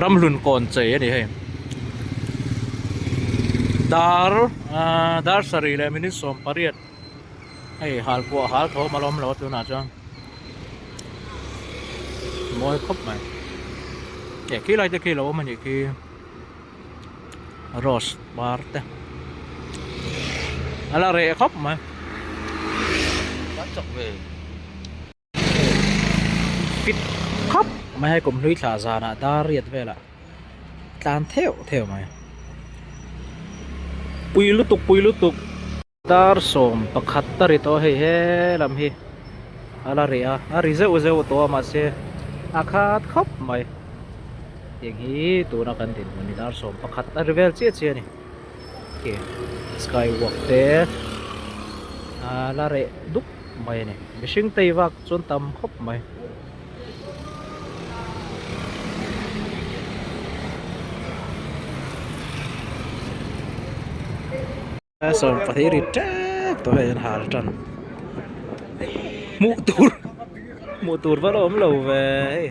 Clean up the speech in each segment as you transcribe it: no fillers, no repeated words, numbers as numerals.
Ramhlun kawn chei a ni hei. Dar ahh dar sarih leh minute 18 hei hal pawh hal tho a lawm lo a tunah chuan mawi khawp mai. Eh khilai te khi lo awm a nih khi rose par te a la reh khawp mai. Fit khawp mai hei kum hlui thla zanah dar riat velah tlan theuh theuh mai pui lutuk pui lutuk dar 11 a ri tawh hei he lam hi a la reh a a ri zeuh zeuh tawh a mahse a khat khawp mai tiang hi tuna kan dinhmun hi dar 11 a ri vel chiah chiah a ni khi sky walk te a la reh dup. Mai a ni. Mihring tei vak chuan tam khawp mai. 12 ri tep tawh hei an hal tan. Hmuh tur hmuh tur va la awm lo ve hei.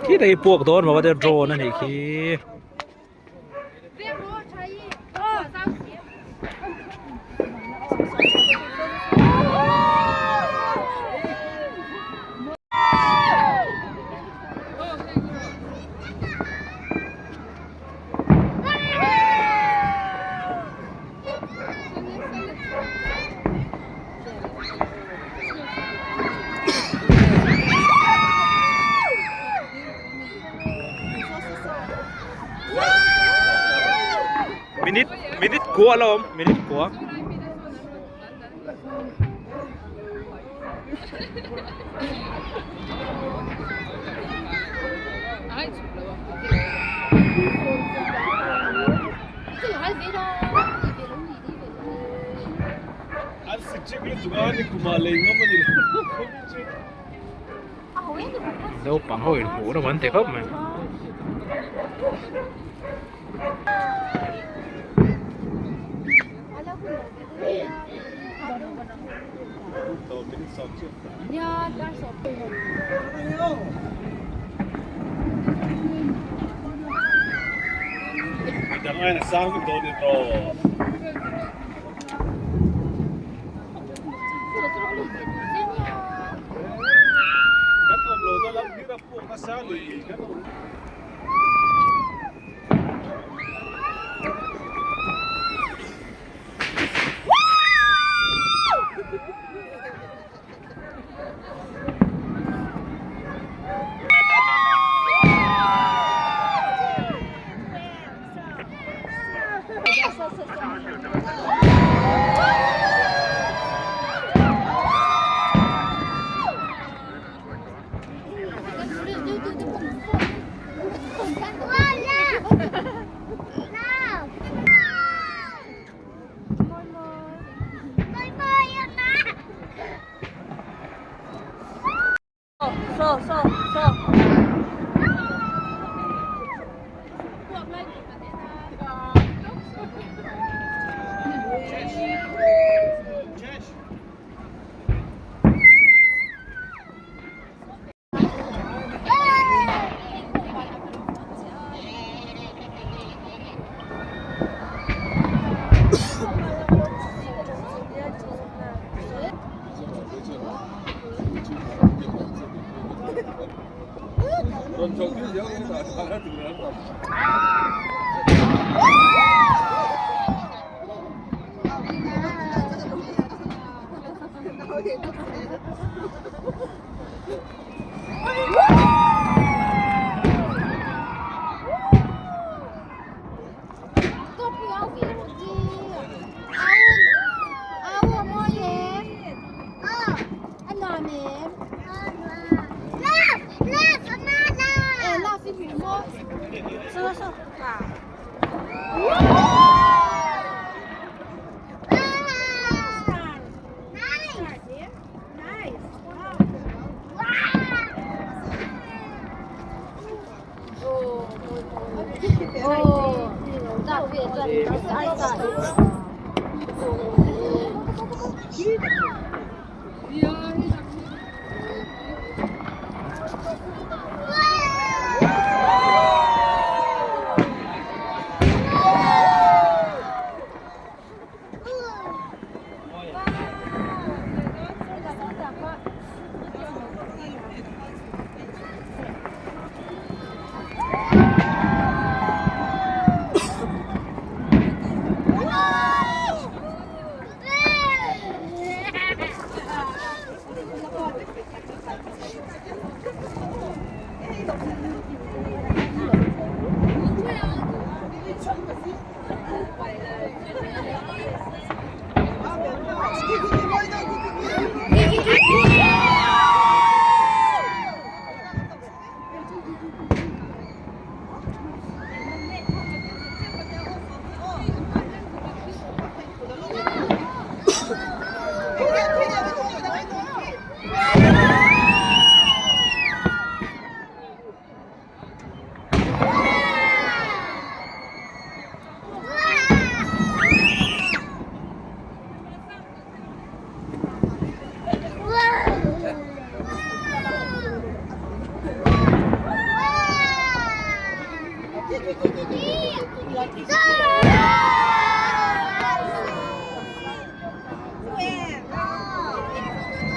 Khi đây puak dawn maw te drone a nih khi. Minute minute kua la awm minute kua. Naupang ho in hmuh nawm an ti khawp mai.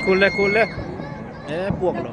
Kul le kul le e puak lo.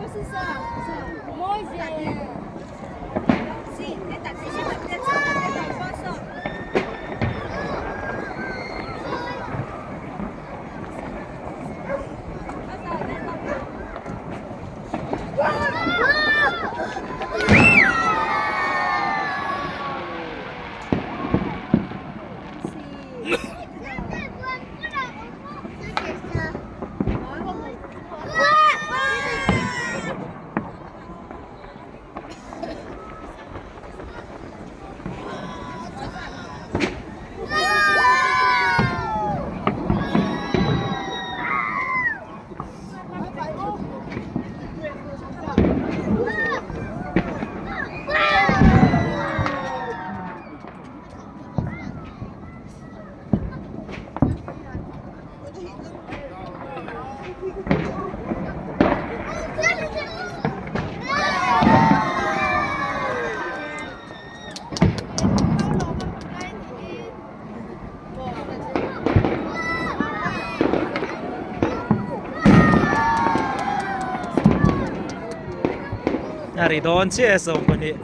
A ri dawn chiah e 12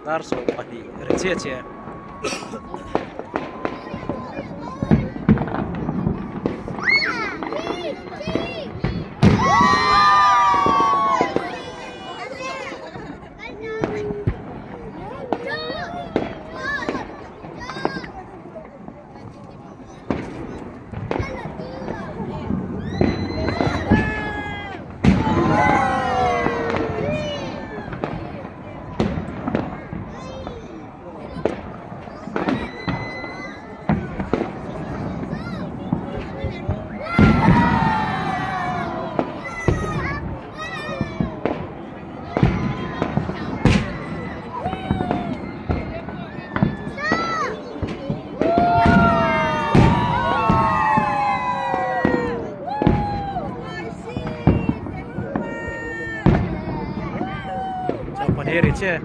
dar 12 ri chiah chiah e. Ri che.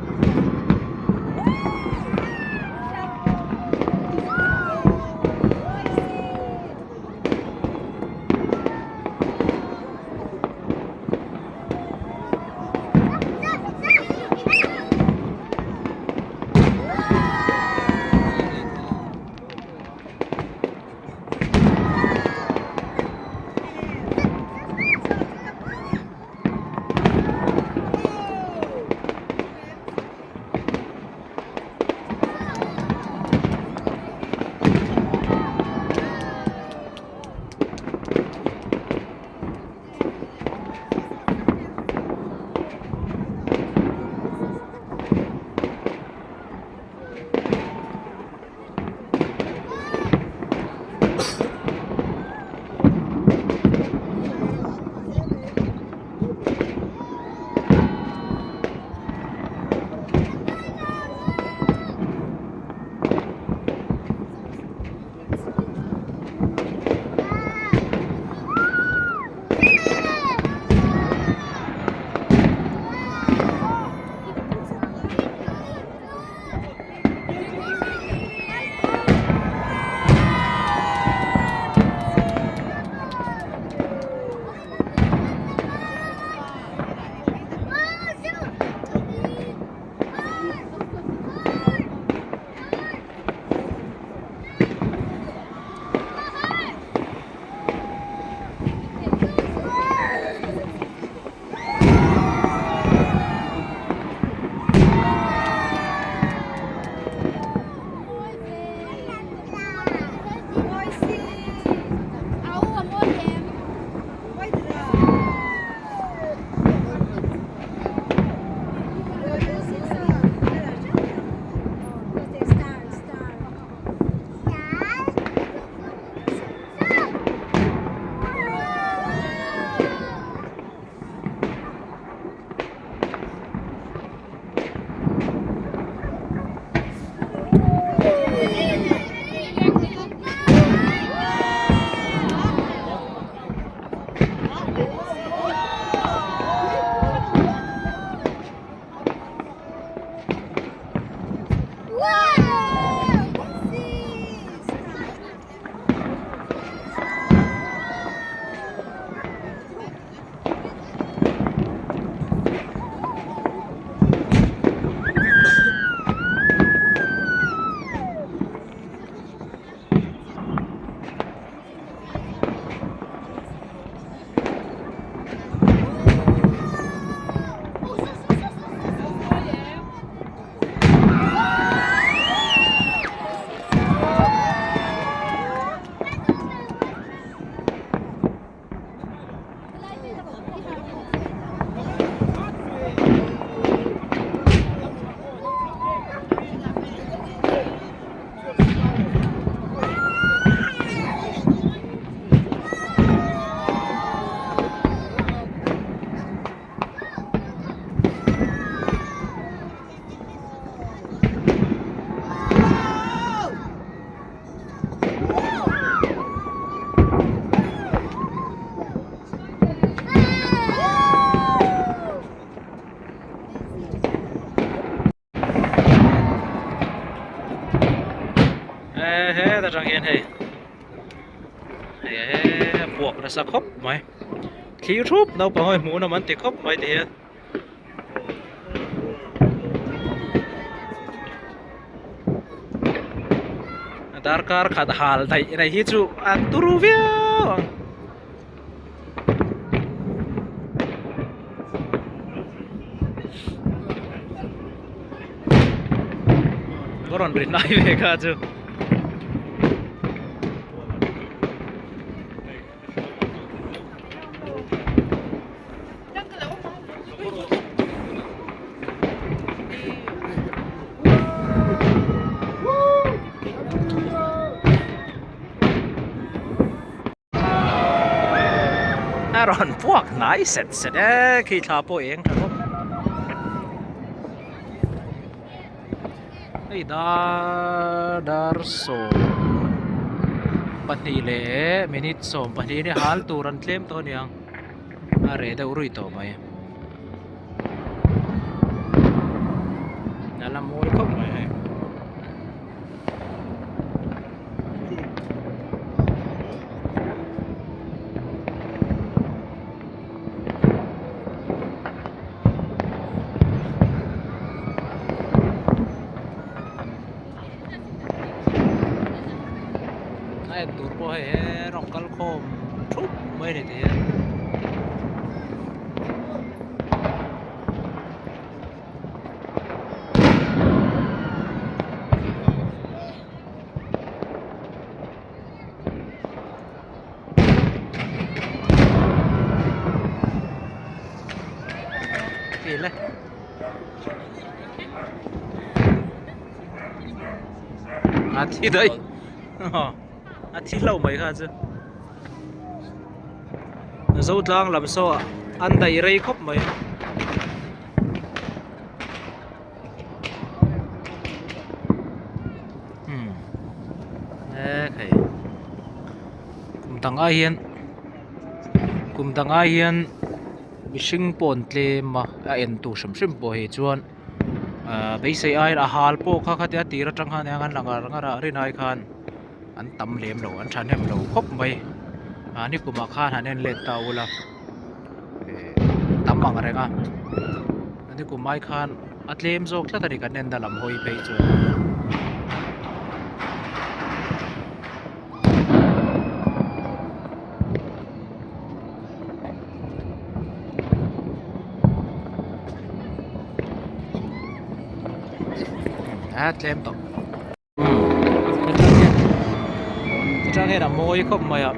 atang hian hei hei he puak nasa khawp mai thlir thup naupang ho hi hmuh nawm an ti khawp mai ti hian. Darkar khat hal daih daih hi chu an turu viau ang. Ka rawn ri hnai ve kha chu. A rawn puak hnai set set e khi thla pawh eng tha bawk hei dar dar 12 leh minute 12 ni hal tur an tlem tawh aniang a reh deuh ruih tawh mai a la mawi khawp mai hei. A en tur pawh hei he rawn kal khawm thup mai a ni tih hian. A thi daih a thi hlauh mai kha chu Zotlang lam saw an daih rei khawp mai. Umm ekhei kum dang ai hian kum dang ai hian mihring pawh an tlem a a en tur hrim hrim pawh hi chuan ahh beisei aiin a hal pawh kha khatia tir atang khan eng an la ngar ngar a rinai khan an tam lem lo an thahnem lo khawp mai ah nikumah khan han en let ta ula eh tam ang reng a nikum ai khan a tlem zawk tlat a ni kan en na lam hawi phei chuan. A tlem tawh. Atang hian a mawi khawp mai a.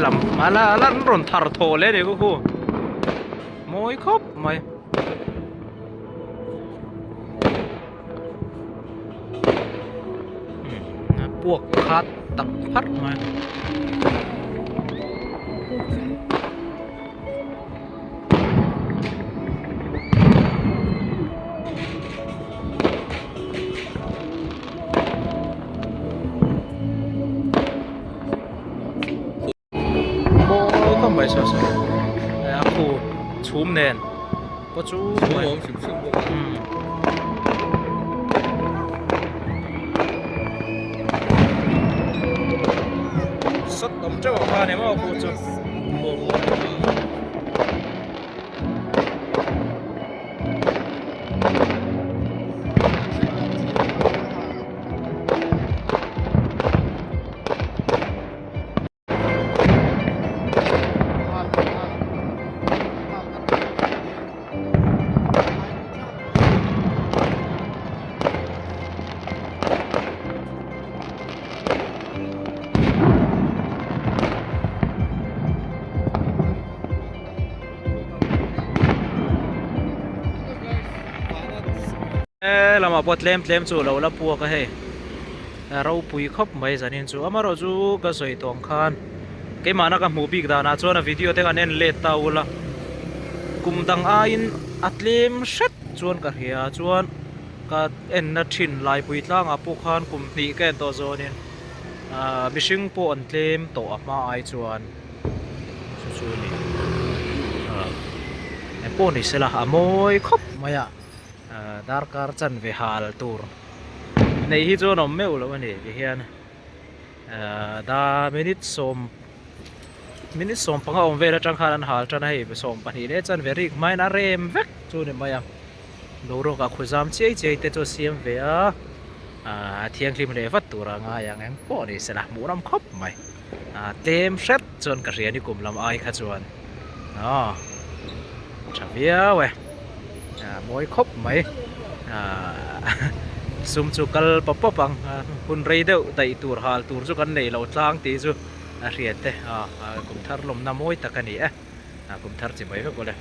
Lam a la a lan rawn thar thaw leh a ni khu mawi khawp mai. A puak khat tak pharh mai. Mawi khawp mai saw saw a khu chhum nen pawh chu Chhum a awm hrim hrim bawk a. Sawt awm teuh ang kha a ni maw a khu chu. lamah pawh tlem tlem chu a lo la puak a hei a ropui khawp mai zanin chu amaherawh chu ka sawi tawh ang khan keimahna ka hmuh bik danah chuan a video te khan en let ta ula kum dang aiin a tlem hret chuan ka hria chuan ka enna thin laipui tlangah pawh khan kum hnih ka en tawh zawnin ahh mihring pawh an tlem tawh a hma ai chuan. Chu chu a ni ah engpawh ni sela a mawi khawp mai a ah darkar chanve hal tur nei hi chuan awm meuh loh a ni ti hian ah da minute sawm minute sawm panga awm vel atang khan an hal tan a hei 12 leh chanve rik hmain a rem vek chu a ni mai a boruak ah khuzam chiai chiai te chu a siam ve a ah thianghlim leh vat tur a ngai ang engpawh ni sela hmuh ram khawp mai. Ah tlem hret chuan ka hria ni kum lam ai kha chuan aw tha viau e ah mawi khawp mai ah sum chu kal pawp pawp ang hun rei deuh daih tur hal tur chu kan neih loh tlang tih chu a hriat te ah kum thar lawmna mawi tak a ni e ah kum thar chi mai vek awle.